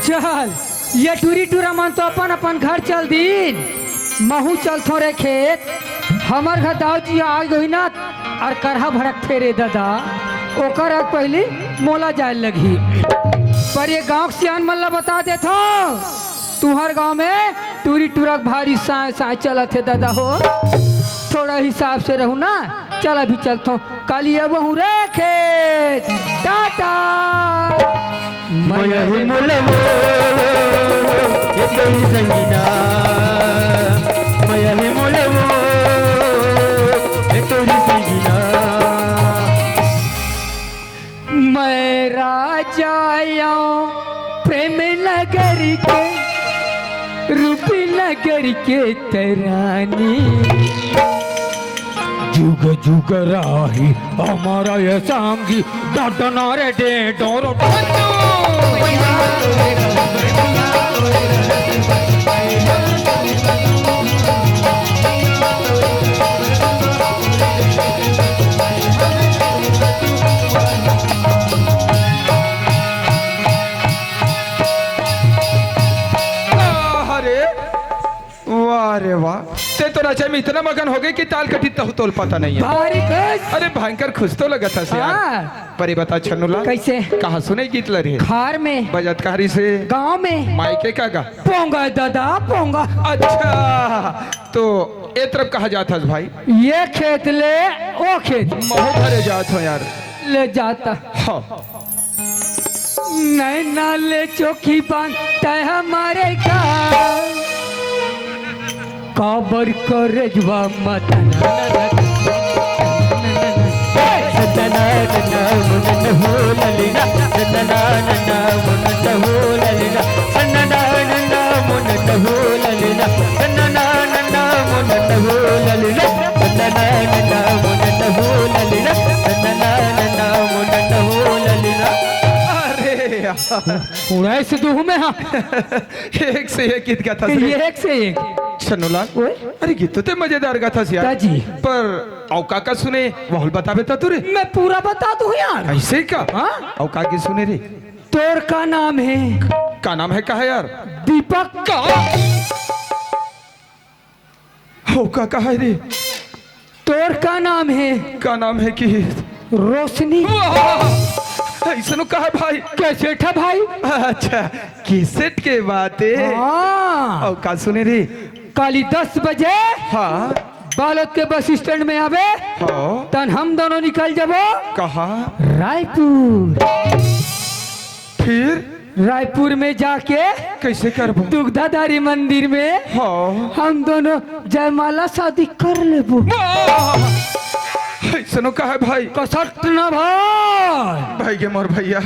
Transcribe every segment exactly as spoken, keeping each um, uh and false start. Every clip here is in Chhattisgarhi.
चल, ये टूरी टूरा मन तो अपन अपन घर चल दीन, महूं चलथों रे खेत। हमर घर दाऊ जी आ गई ना, अउ करहा भड़कथे रे ददा, ओकर अग पहिली मोला जाय लगही। पर ये गांव के सियान मन ला बता देथों, तुंहर गांव में टूरी टूरा के भारी साय साय चलत हे ददा हो, थोड़ा हिसाब से रहू ना। चल अभी चलथों, काली अबहूं रे खेत। टाटा। मया हे मोला वो, ये तोरी संगीना। मया हे मोला वो, ये तोरी संगीना। मैं राजा आऊं प्रेम नगर के, रूप नगर के तरानी। जुग जुग राही हमारा ये सांगी, डडना रे डे डोरो। अरे, वाह रे वाह, ते तो नचे में इतना मगन हो गए कि ताल कटी तहु तोल पता नहीं है। भारी खुश। अरे भयंकर खुश तो लगत हस यार। हाँ। पर ये बता छन्नू लाल, कैसे? कहाँ सुने गीत ल रे? घर में। बजत कहाँ रिसे? गाँव में। मायके का गा? पोंगा दादा, पोंगा। अच्छा, तो ए तरफ कहाँ जात हस भाई? ये खेत ले ओ खेत। महूं घरे जात हों यार। ले जाता। हाँ। नैना ले चोखी बांध तय हमारे का, काबर करजवा मत। अरे यार। उड़ाई से दुहूं मैं, हाँ। एक से एक गीत गाथस रे। एक से एक। छन्नू लाल। ओए। अरे गीत तो ते मजेदार गाथस यार। का जी? पर अउ का का सुने, वहू ल बताबे त तू रे। मैं पूरा बता दूं यार। ऐसे का? हाँ। अउ का गीत सुने रे? तोर का नाम हे? का नाम हे, का हे यार? दीपक। का? हो, का, का हे रे? तोर का नाम हे? का नाम हे कि? रोशनी। वाह! अइसनो का हे भाई? कैसेट हे भाई। अच्छा, कैसेट के बात हे। हाँ। अउ का सुने रे? काली दस बजे हाँ। बालोद के बस स्टैंड में आबे। हाँ। तहन हम दोनों निकल जाबो। कहाँ? रायपुर। फिर? रायपुर में जाके कैसे करबो? दुग्धाधारी मंदिर में हाँ। हम दोनों जयमाला शादी कर लेबो। वाह! अइसनो का हे भाई? कसट ना भाई। भाई गे मोर भैया,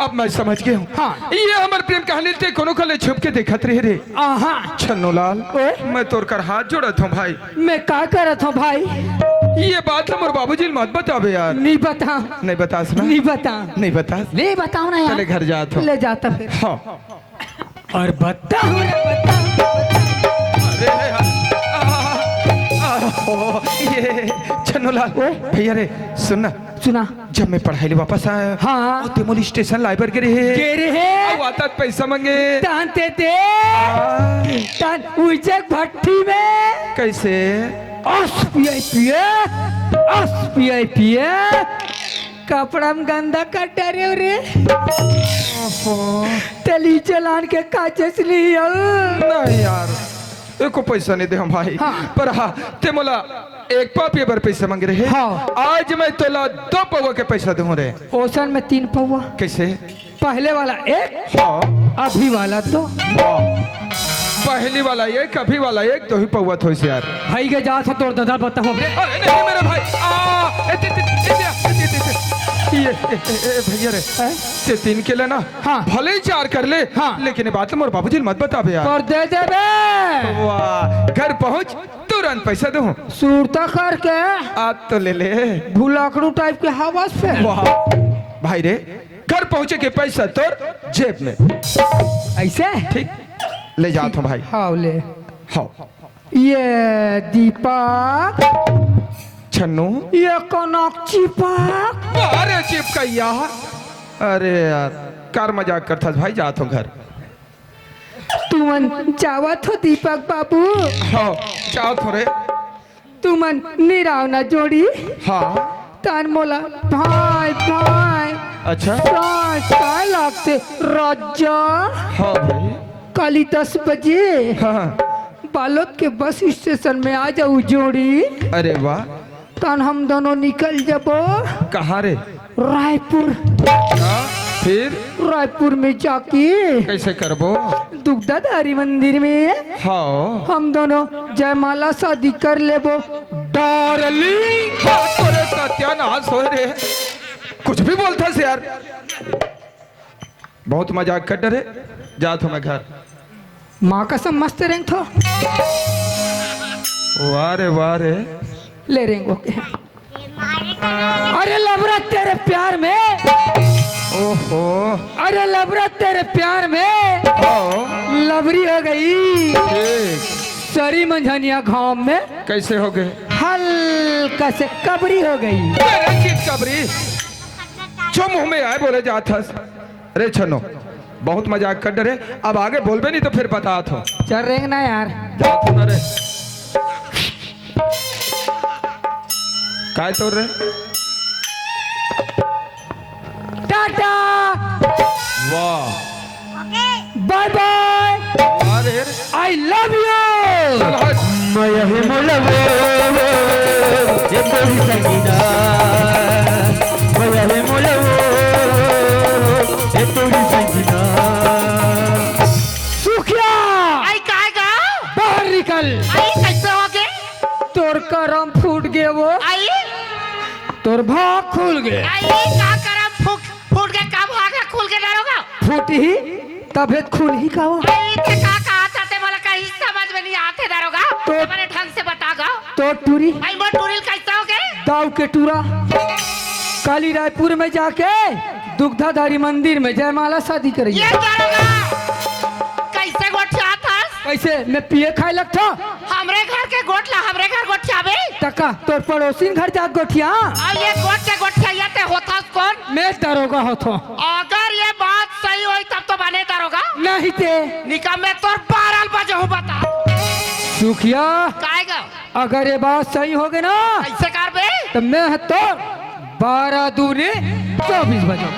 अब मैं समझ गे हूँ। हाँ। ये हमर प्रेम कहानी ते कोनो कले छुप के देखत रहे रे। आहा। छन्नू लाल, ओए? मैं तोर कर हाथ जोड़त हों भाई। मैं का करत हों भाई? ये बात ल मोर बाबूजी ल मत बताबे यार। नहीं बता। नहीं बतास ना? नहीं बता। नहीं बतास? ले बताओ ना यार। चले घर जात हों। ले जाता फिर। हाँ। अउ बताओ रे, बताओ। अरे यार। आ, आ, ओ, ये छन्नू लाल। ओए? भैया रे, सुन ना। सुना। जब मैं पढ़ाई ले वापस आय, हाँ। अउ ते मोला स्टेशन लाय बर गे रहे। गे रहे। अउ आत आत पैसा मांगे। तहन ते दे। हाँ। तहन उइचे भट्टी में। कैसे? अस पिए पिए, अस पिए पिए, कपड़ा में गंदा कर डरे रे। ओहो। तेली चलान के काचस नहीं हो। नहीं यार, एको पैसा नहीं दे हम भाई। हाँ। पर हाँ, ते मोला एक पाव पिए बर पैसा मांगे रहे। हाँ। आज मैं तोला दो पौवा के पैसा दूँ रे। ओसन में तीन पौवा। कैसे? पहले वाला एक, हाँ। अभी वाला दो। वाह। पहली वाला एक, अभी वाला एक, दो ही पौवा थोइस यार। भाई के जात हे तोर दादा बताओ। अरे नहीं मेरे भाई। आ, ए, ते, ते, ए, ते, ए, ते, ते, ते। ये, ए, ए, ए, भैया रे। हैं? ते तीन के लेना। हाँ। भले ही चार कर ले, हाँ। लेकिन ये बात मोर बाबूजी ल मत बताबे यार। पर दे देबे। वाह, घर पहुँच, तुरंत पैसा दूँ। सुरता करके। आज तो ले ले। भुलकड़ू टाइप के हवस पे। वाह। भाई रे, घर पहुँचे के पैसा तोर जेब में। ऐसे? ठीक, ले जात हों भाई। हाँ, ले। हाँ। ये दीपक। छन्नू। ये कनक चिपक। अरे चिपकैया। अरे यार, कर मजाक करथस भाई, जात हों घर। तुमन जावत हो दीपक बाबू? हाँ, जावत हो रे। तुमन निराव ना जोड़ी। हाँ। तन मोला भाई भाई। अच्छा। सांस का लागते राजा। हाँ भाई। काली दस बजे। हाँ। बालोद के बस स्टेशन में आ जाऊ जोड़ी। अरे वाह। तन हम दोनों निकल जबो। कहाँ रे? रायपुर। हाँ, फिर? रायपुर में जाके कैसे करबो? दुग्धाधारी मंदिर में हाँ। हम दोनों जयमाला शादी कर लेबो। डार्लिंग, हाँ, तोरे सत्यानाश होय रे। कुछ भी बोलथस यार। बहुत मजाक कर डरे। जात हूँ मैं घर। माँ कसम मस्त रेंगथो। वाह रे, वाह रे। ले रेंगो के। अरे लबरा तेरे प्यार में। ओहो। अरे लबरा तेरे प्यार में। हाँ। लबरी हो गई। ठीक। सरी मंझनिया घाम में। कैसे हो गए? हल्का से कबरी हो गई। तेरे की कबरी। जो मुंह में आए बोले जात हस। अरे छनो, बहुत मजाक कर डरे। अब आगे बोलबे नहीं तो फिर बतात हो। चल रेंग ना यार। जात हो ना रे। काय तोर रे? टाटा। वाह। बाय बाय। अरे। I love you। चल हट। मया हे मोला वो, ये तोरी संगीना। मया हे मोला वो, ये तोरी संगीना। सुखिया। आई काय गा? बाहर निकल। आई कैसे हो गए? तोर करम फूट गए वो। आई? तोर भाग खुल गए। आई का करम फूट, फूट गए, का भाग खुल गए दारोगा? फूट ही तभे खुलही का वो। अरे, ते का कहा चाहते, मोला कहीं समझ में नहीं आते, दारोगा। तो ते बने ढंग से बता गा। तो टूरी। भाई, मोर टूरी ल कैसा हो गए? दाऊ के टूरा। काली रायपुर में जाके दुग्धाधारी मंदिर में जयमाला शादी करेंगे। ये दारोगा, कैसे गोठियात हस? कैसे? मैं पिए खाए लगता? हमरे घर के गोठ ला, हमरे घर गोठियाबे। तका, तोर पड़ोसिन घर जाके गोठिया। अब ये गोठ के गोठिया, ये ते होथस कौन? मैं दारोगा होथो। अगर ये बात सही होई तब तो बने दारोगा। नहीं ते। निका मैं तोर बारह बजे हूँ बता। सुखिया। काय गा? अगर ये बात सही होगे ना, कैसे करबे? तो मैं ह तोर बारह दूनी चौबीस बजे।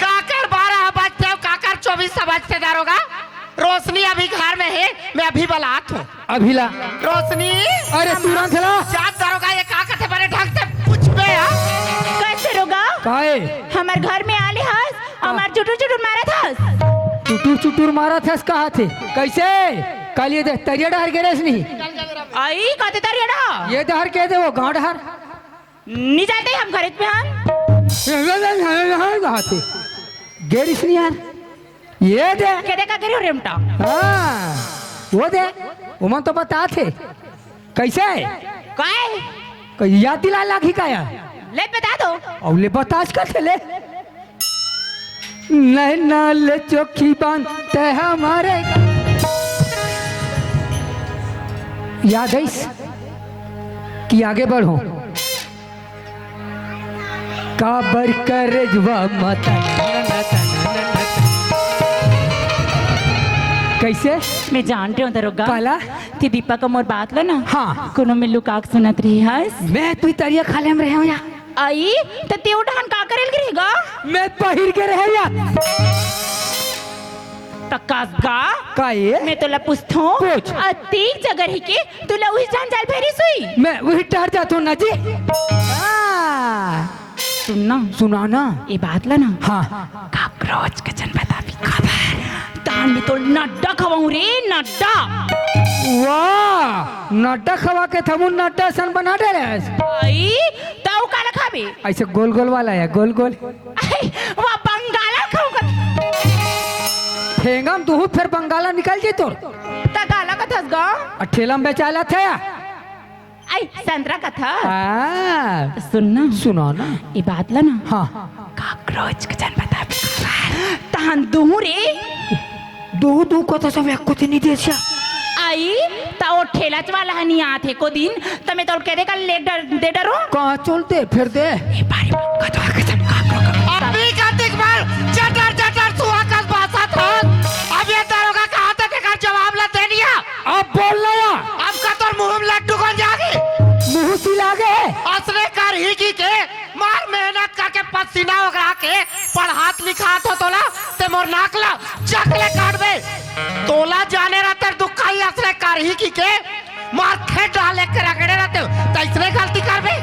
काकर बारह बजते हो, काकर चौबीस बजते दारोगा? रोशनी अभी घर में है, मैं अभी बलात हूँ। अभी ला। रोशनी। अरे तुरंत ला। जात दारोगा, ये का कथे बने ढंग से पूछबे यार। कैसे रोगा? काहे? हमर घर में आले हस, हाँ। हमर चुटुर चुटुर मारत हस। चुटुर चुटुर मारत हस कहा थे? कैसे? काली ये दे, तरिया डहर गे रेहेस नहीं। आई, काते तरिया डहर? ये डहर के दे वो, गाँव डहर। नहीं जानते हम घर पे हम। कहा थे? गे रेहेस नहीं यार। ये दे। के देखा गिरी रेमटा। हाँ, वो दे। ओमन तो बतात हे। कैसे? काय? कोई याद दिला लागी का यार? ले बता दो। अउ ले बतास का थे ले। नैना ले चोखी बांध ते हमारे। याद है इस? कि आगे बढ़ो। काबर करेजवा मत। कैसे? मैं जानत हूँ दरोगा। काला? ते दीपक अउ मोर बात ला ना। हाँ। कोनो में लुका के सुनत रहे हस। मैं तुही तरिया खाले में रहे हूँ या। आई, त तेव डहन का करे ल गे रहे गा? मैं पहिर के रहे हूँ या। त कस गा? का ये? मैं तोला पूछथों। पूछ। अतीक जगह रही के तोला उही जान जाल भरी सुई। मैं उही डहर जाथों ना जी। हाँ। सुन ना। सुना ना। ये बात ला ना। हाँ। काकरोच के झन बताबे। तहान में तोर नड्डा खवाऊं रे, नड्डा। वाह, नड्डा खवा के थमू नड्डा सन बना डरेस। आई, तउ काला खाबे? ऐसे गोल गोल वाला है, गोल गोल। आई, वाह, बंगाला खाऊंगा। ठेंगा में दुहू फेर बंगाला निकल जे तोर। त काला कथस गा? आ ठेला में बेचाला थे या? आई, संतरा कथा। हाँ। सुन ना। सुना ना। ये बात ला ना। हाँ। काकरोच के झन बताबे। तहान दुहू रे। दुहू दुहू कथा सब एक कोती नहीं देसिया। आई, त ओ ठेला वाला ह नहीं आत हे को दिन, त मैं तोर के दे का ले डर, दे डरो। कहाँ चलते फिर दे। ए बारी कथा के झन काकरो का। अभी का देख बार, चटर चटर सुहा कस बासा था। अब ये दारोगा कहाँ तक एकर जवाब चक ले काटबे। तोला जाने रहते दुखाही असले करही कहिके मार खेत डाले के रगड़े रहते, तइसने गलती करबे।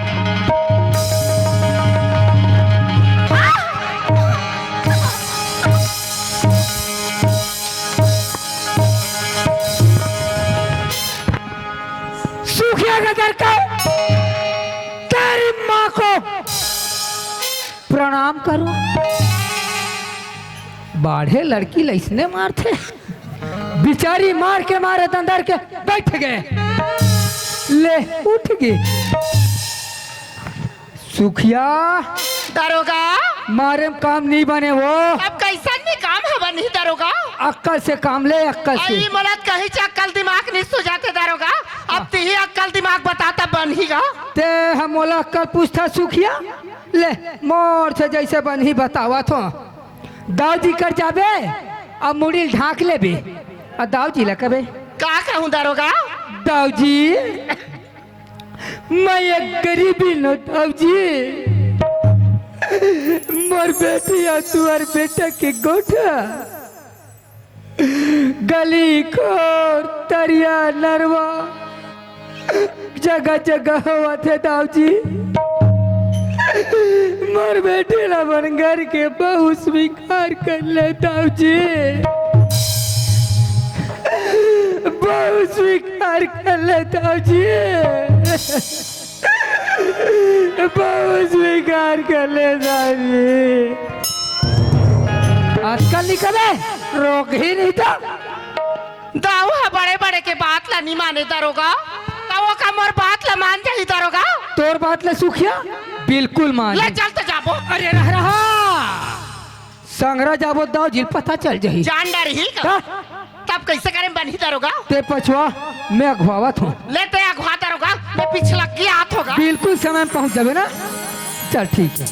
सुखिया नजर का तेरी माँ को प्रणाम करो। बाढ़े लड़की लइसने मारथे, बिचारी मार के मारे दंदर के बैठ गए, ले उठ गए। सुखिया, दरोगा, मारे म काम नहीं बने वो। अब कइसन नहीं काम हवन नहीं दरोगा? अक्कल से काम ले, अक्कल से। अई मोला कहीं च अक्कल दिमाग नहीं सुझाते दरोगा। अब तिही अक्कल दिमाग बताता बनही गा। ते हम मोला अक्कल पूछता सुखिया? ले, मोर से जइसे बनही बतावत हो। दाऊ जी कर जाबे, अब मुड़ी ल ढांक लेबे, अउ दाऊ जी ला कबे। का कहूँ दरोगा? दाऊ जी, मैं एक गरीबी नो दाऊ जी, मोर बेटी अउ तुहर बेटा के गोठा गली, खोर, तरिया, नरवा, जगह जगह होवत हे दाऊ जी। मोर बेटी ला अपन घर के बहू स्वीकार कर ले दाऊ जी, बहू स्वीकार कर ले दाऊ जी। बहुत बेकार कर ले साली। आजकल निकले, रोक ही नहीं था। दाऊ ह बड़े बड़े के बात ला नहीं माने दरोगा, त वो का मोर बात ला मान जाही दरोगा? तोर बात ला सुखिया बिल्कुल मान ले। चल तो जाबो। अरे रह रहा। संगरा जाबो दाऊ जी ल पता चल जही। जान डरही का? हाँ। तब कइसे करे बनही दरोगा? ते पछवा, मैं अगवावत हूँ। ले ते अगवा दरोगा, मैं पिछलग्गी आत होगा। बिल्कुल समय में पहुँच जाबे ना। चल ठीक है।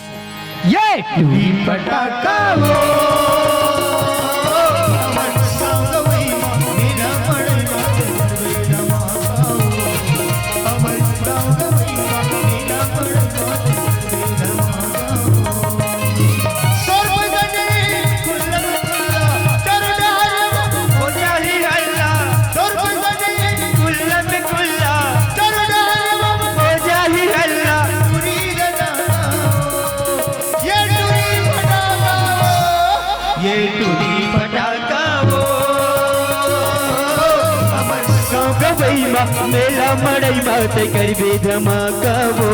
ये टूरी पटाखा वो। ये टूरी फटाका वो, हमर गाँव गवई मा मेला मड़ई मा ते करबे धमाका वो।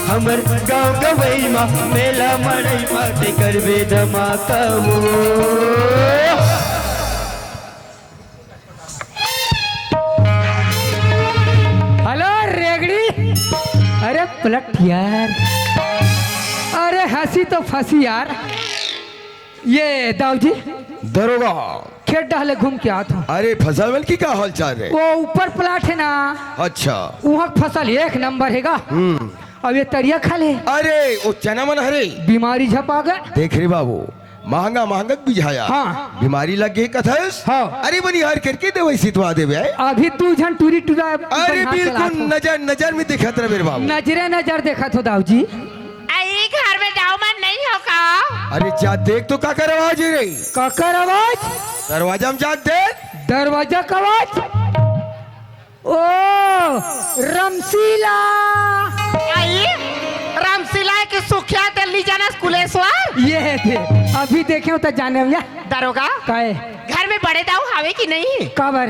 हमर गाँव गवई मा मेला मड़ई मा ते करबे धमाका वो। हेलो रेगड़ी, अरे पलट यार, अरे हंसी तो फंसी यार। ये दाऊ जी, दरोगा। खेत डहले घूम के आत हूँ। अरे फसल वल की का हाल चाल रे? वो ऊपर प्लाट है ना। अच्छा। वहाँ फसल एक नंबर हैगा। हम्म। अब ये तरिया खा ले। अरे वो चना मन हरे। बीमारी झपा गए। देख रे बाबू, महंगा महंगा बिझाया। हाँ। बीमारी लग गई कथस। हाँ। अरे बनिहार करके दवाई सितवा देबे। अभी तू झन टूरी टूरा अरे बनिहार बिल्कुल चलात हो। नजर नजर में देखत रहे मेरे बाबू। नजरे नजर देखत हो दाऊ जी। अई घर में दाऊ मन नहीं हो का? अरे जा देख तो काकर आवाज है रे। काकर आवाज? दरवाजा में जा देख। दरवाजा का आवाज? ओ, रमसीला। अई, रमसीला के सुखिया दिल्ली जाना कुलेश्वर? ये है थे। अभी देखे हो तो जाने भैया। दरोगा? काहे? घर में बड़े दाऊ हावे कि नहीं? काबर?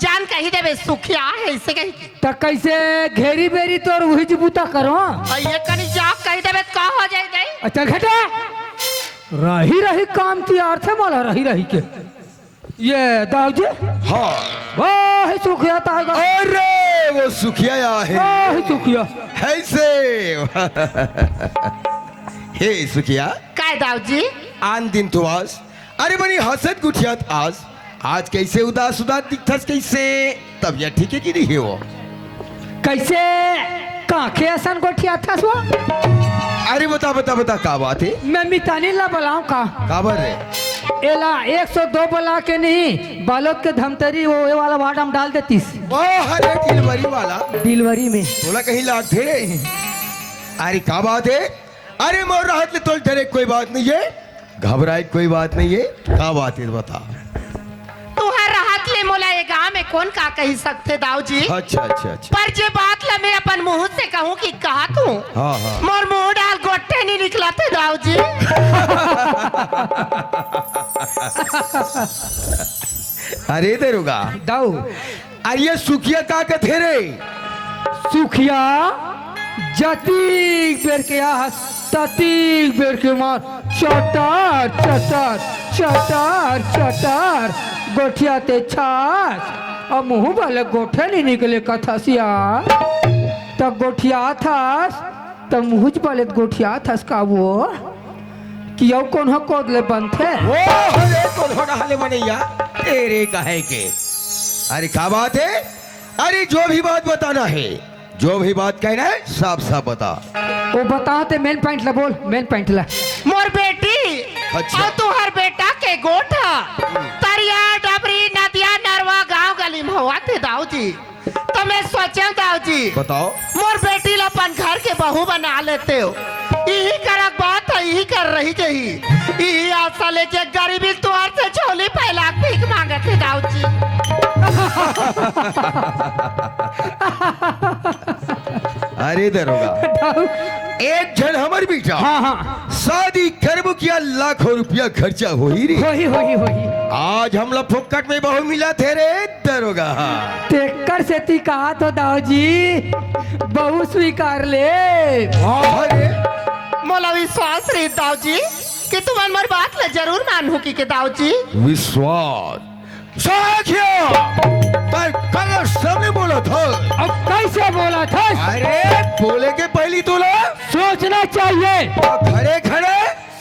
जान कही देबे सुखिया है इसे कही। त कैसे घेरी बेरी तोर उही जी बूता करो? अई, ये कनी जाक कही देबे का हो जाए दे? अच्छा घटा। रही रही काम की अर्थ है मोला रही रही के। ये दाऊ जी। हाँ। वाह सुखिया तागा। अरे वो सुखिया या है। वाह सुखिया। है से। हे सुखिया। काय दाऊ जी? आन दिन तो आज, अरे बनी हंसत गुठियात आज, आज कैसे उदास उदास दिखथस कैसे? तबियत ठीक है कि नहीं है वो? कैसे काखे असन गोठियाथस वो? अरे बता बता बता का बात है? मैं मितानी ला बुलाऊं का? काबर रे? एला एक सौ दो बुला के नहीं, बालोद के धमतरी वो ये वाला वार्ड में डाल देतीस। वाह रे डिलीवरी वाला। डिलीवरी में। बोला कहीं लाग थे। अरे का बात है? अरे मोर राहत ले तोल डरे कोई बात नहीं है। घबराए के कोई बात नहीं है। का बात है, बता। तुहर रहत ले मोला ये गांव में कोन का कही सकथे, दाऊ जी? अच्छा, अच्छा, अच्छा। पर जे बात ला मैं अपन मुंह से कहूं कि कहत हूं, हाँ, हाँ। मोर मुंह डाल गोठे नहीं निकलत हे, दाऊ जी। अरे दरोगा, दाऊ। अरे ये सुखिया का कथे रे? सुखिया जतीक बेर के आहस, ततीक बेर के मार चटर, चटर, चटर, चटर, गोठिया ते छास। अब मुंह वाले गोठे नहीं निकले कथसिया। त गोठिया थस, त मुंह वाले गोठिया थस का वो? कि अउ कोनो कोद ले बनथे? ओ, अरे, कोनो डाले बनैया, तेरे कहे के। अरे, का बात है? अरे, जो भी बात बताना है, जो भी बात कहना है, साफ साफ बता। वो बता ते main point ला बोल, main point ला। मोर बेटी, अच्छा। अउ तुहर बेटा के गोठ ह। तरिया, डबरी, नदिया, नरवा, गांव गली में होवत हे, दाऊ जी। त मैं सोचेंव, दाऊ जी, बताओ। मोर बेटी ला अपन घर के बहू बना लेतेव। इही करक बात हे, इही कर रही जही। इही आशा लेके गरीबी तुहर से झोली फैला के भीख मांगत हे, दाऊ जी। अरे दरोगा, दाऊ। एक झन हमर बेटा, हाँ, हाँ। शादी करबो किया, लाखों रुपया खर्चा होही रे। होही, होही, होही। आज हमला फोकट में बहू मिलत हे रे दरोगा। तेकर सेती कहा तो दाऊ जी, बहू स्वीकार ले। वाह रे। मोला विश्वास रे दाऊ जी कि तुमन मोर बात ला जरूर मानहू कि के दाऊ जी। विश्वास? साखिया, तैं कल सामने बोला था। अब कैसे बोला था? अरे, बोले के पहली तोला सोचना चाहिए। खड़े खड़े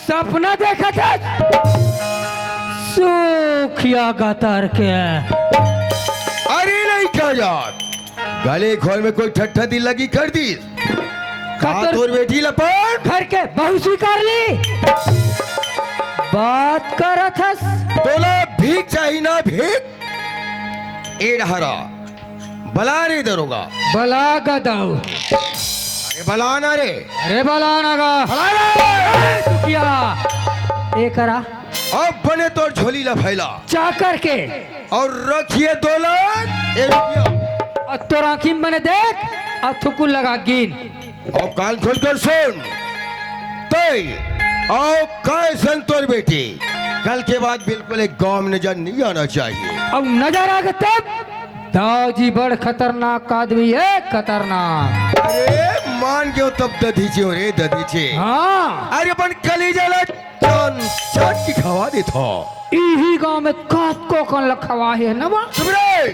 सपना देखत हस सुखिया गतर के। अरे नहीं का यार, गले खोल में कोई ठट्ठा दिल लगी कर दी। का कतर तोर बेटी लपट घर के बहू स्वीकार ली। बात करत हस। तोला भीख चाही ना भीख? ए डहरा, बला रे दरोगा। बला गा दाऊ। अरे बला ना रे। अरे बला ना गा। बला ना रे। ए, सुखिया। ए करा। अब बने तोर झोली ला फैला। चाकर के। अउ रखिए दो लाख ए रुपया। अउ तोर आँखी में बने देख, अउ थुकुन लगा गिन। अउ कान खोल कर सुन, तैं अउ कइसन तोर बेटी, कल के बाद बिल्कुल एक गांव में नजर नहीं आना चाहिए। अउ नजर आ गे तब? दाऊ जी बड़ खतरनाक आदमी हे, खतरनाक। अरे मान गेंव तब दधीचे हो रे दधीचे। हाँ। अरे अपन कलीजा ला चान चान की खवा देथंव। इही गांव में कतको कन ला खवा हे न बा? चुप रे।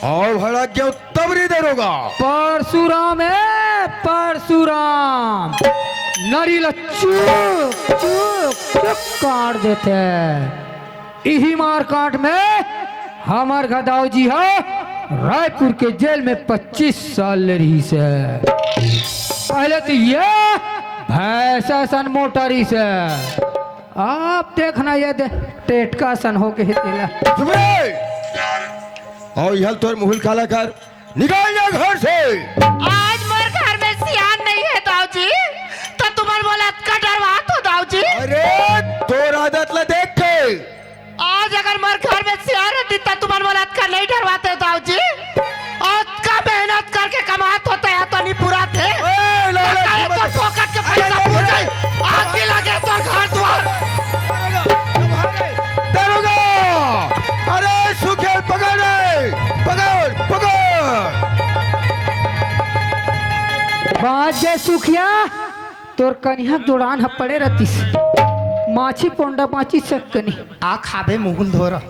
अउ भड़क गेंव तब रे दरोगा। परसुराम हे, परसुराम। नरी ला चुक, चुक, चुक काट देथे। इही मारकाट में हमर गा दाऊ जी ह रायपुर के जेल में पच्चीस साल ले रहिस हे। पहले तो ये भैंसा सन मोटा रहिस हे। अब देखना ये दे, टेटका सन हो गे हे तेला। चुप रे। अउ इहल तोर मुहुल काला कर, निकल जा घर से। आज मोर घर में सियान नहीं हे दाऊ जी, त तुमन मोला अतका डरवात हो दाऊ जी। अरे तोर आदत ला देख के। आज अगर मोर घर में सियान रहती त तुमन मोला अतका नहीं डरवाते दाऊ जी। अतका मेहनत करके कमात होते हैं तो नहीं पूरा थे। ए, ला, ला, अरे, कीमत तो फोकट के पैसा अरे, पूर जाए। आग भी लगे तो घर द्वार। दरोगा, अरे सुखिया पकड़ रे, पकड़, पकड़। बाज गे सुखिया, तोर कनिहा जोड़ान ह पड़े रहतिस। माछी पोंडा बाँची सकनी। आ खाबे मुहुल धोरा।